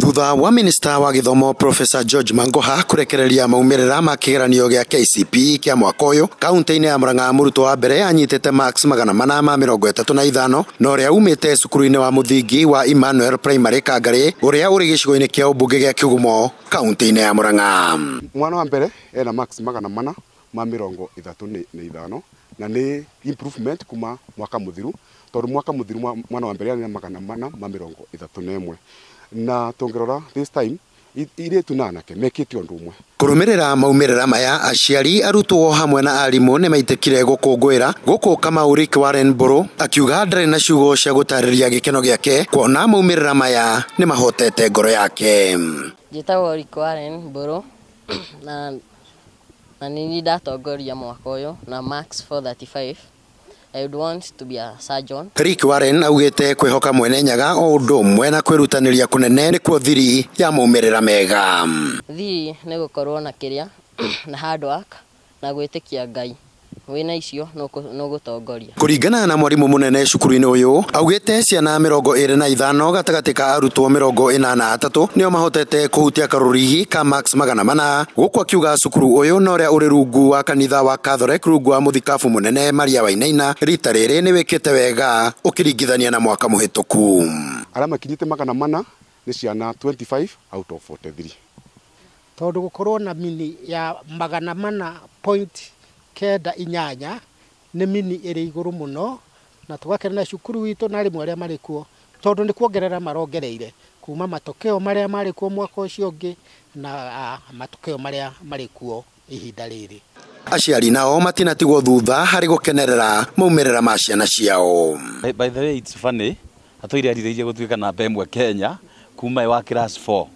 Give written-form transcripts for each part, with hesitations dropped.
Thutha wa minista wa gĩthomo Professor George Mangoha kũrekereria maumĩrĩra ma kĩgeranio gĩa KCPE kĩa mwaka ũyũ kaunti-inĩ ya Murang'a, mũrutwo wa mbere anyitĩte marks 435 na ũrĩa umĩte cukuru-inĩ wa mũthingi wa Emmanuel Primary Kangarĩ ũrĩa ũrĩ gĩcigo-inĩ kĩa ũmbunge gĩa Kĩgumo kaunti-inĩ ya Murang'a. Mwana wa mbere ena marks 435 na nĩ improvement kuma mwaka mũthiru, tondũ mwaka mũthiru mwana wa mbere arĩ na 431 na tũngĩrora this time irĩtu na anake mekĩte ũndũ ũmwe. Kũrũmĩrĩra maumĩrĩra maya, aciari, arutwo hamwe na arimũ nĩmaitĩkire gũkũngũĩra gũkũ Kamau Rick Warren Mbũrũ akiuga ndarĩ na ciugo cia gũtarĩria gĩkeno gĩake kuona maumĩrĩra maya nĩmahotete ngoro yake. Njĩtagwo Rick Warren Mbũrũ na nĩ niĩ ndatongoria mwaka ũyũ na marks 435. I would want to be a surgeon. Rick Warren augĩte kwĩhoka mwene Nyaga o ũndũ ũmwe na kwĩrutanĩria kũnene nĩkuo thiri ya maumĩrĩra mega. Thiri nĩ gũkorwo na kĩrĩa na hard work na gwĩtĩkia Ngai. Wĩna icio nũgũtongoria. Kũringana na mwarimũ mũnene cukuru-inĩ ũyũ, augĩte ciana 25 gatagatĩ ka arutwo 83 nĩo mahotete kũhutia karũrigi ka marks 400, gũkũ akiuga cukuru ũyũ na ũrĩa ũrĩ rungu wa kanitha wa Catholic rungu wa mũthikabu mũnene Maria Wainaina rita rĩrĩ nĩ wĩkĩte wega ũkĩringithania na mwaka mũhĩtũku. Arĩa makinyĩte 400 nĩ ciana 25 out of 43. Tondũ gũkorwo na mini ya 400.98 nĩ mini ĩrĩ igũrũ mũno, na tũgakena cukuru witũ na arimũ arĩa marĩ kuo tondũ nĩ kuongerera marongereire kuma matokeo marĩa marĩ kuo mwaka ũcio ũngĩ na matokeo marĩa marĩ kuo ihinda rĩrĩ. Aciari nao matinatigwo thutha harĩ gũkenerera maumĩrĩra ma ciana ciao. By the way, it's funny atũire arirĩirie gũtuĩka namba ĩmwe Kenya kuma wa class 4,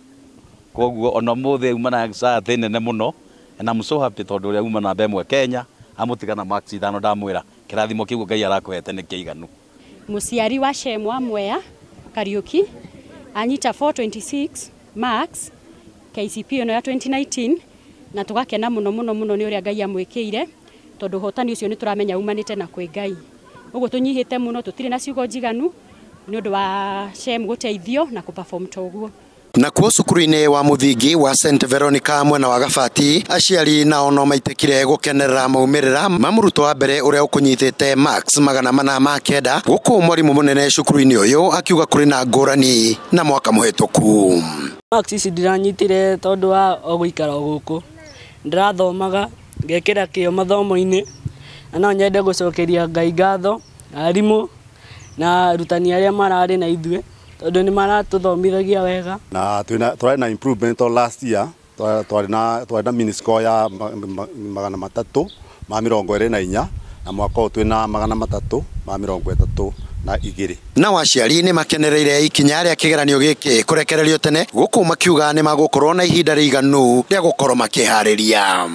koguo ona mũthĩ uma na anxiety nene mũno, and I'm so happy tondũ ũrĩa uma namba ĩmwe Kenya amutigana marks 5 ndamwĩra kĩrathimo kĩu Ngai arakũhete nĩ kĩiganu. Mũciari wa Shemwa Mwea Kariuki anyita 426 marks KCPE ĩno ya 2019 na tũgakena mũno mũno mũno nĩ ũrĩa Ngai amwĩkĩire tondũ ũhotani ũcio nĩ tũramenya umanĩte na kwĩ Ngai. Ũguo tũnyihĩte mũno, tũtirĩ na ciugo njiganu nĩ ũndũ wa Shem gũteithio na kũperform ta ũguo. Nakuo cukuru-inĩ wa mũthingi wa St Veronica mwena wa Gabati, aciari nao no maitĩkire gũkenerera maumĩrĩra ma mũrutwo wa mbere ũrĩa ũkũnyitĩte marks 409, gũkũ mwarimũ mũnene cukuru-inĩ ũyũ akiuga kũrĩ na ngũrani na mwaka mũhĩtũku. Marks ici ndiranyitire tondũ wa o gũikara o gũkũ, ndĩrathomaga ngekĩra kĩo mathomo-inĩ, na no nyende gũcokeria Ngai ngatho, arimũ na arutani arĩa mararĩ na ithuĩ tondũ nĩ maratũthomithagia wega. Na tũrarĩ na improvement last year, twarĩ na mini score ya 324 na mwaka ũyũ twĩna 332. Nao aciari nĩ makenereire ikinya rĩa kĩgeranio gĩkĩ kũrekererio tene, gũkũ makiuga nĩ magũkorwo na ihinda rĩiganu rĩa gũkorwo makĩharĩria.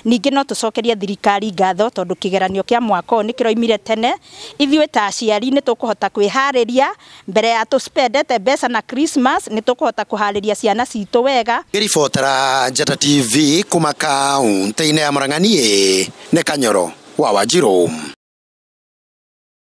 Ningĩ no tũcokerie thirikari ngatho tondũ kĩgeranio kĩa mwaka ũyũ nĩ kĩroimire tene. Ithuĩ ta aciari nĩ tũkũhota kwĩharĩria mbere ya tũspendete mbeca na Christmas, nĩ tũkũhota kũharĩria ciana citũ wega. Ngĩribotera Njata TV kuma kaunti-inĩ ya Murang'a, niĩ nĩ Kanyoro wa Wanjirũ.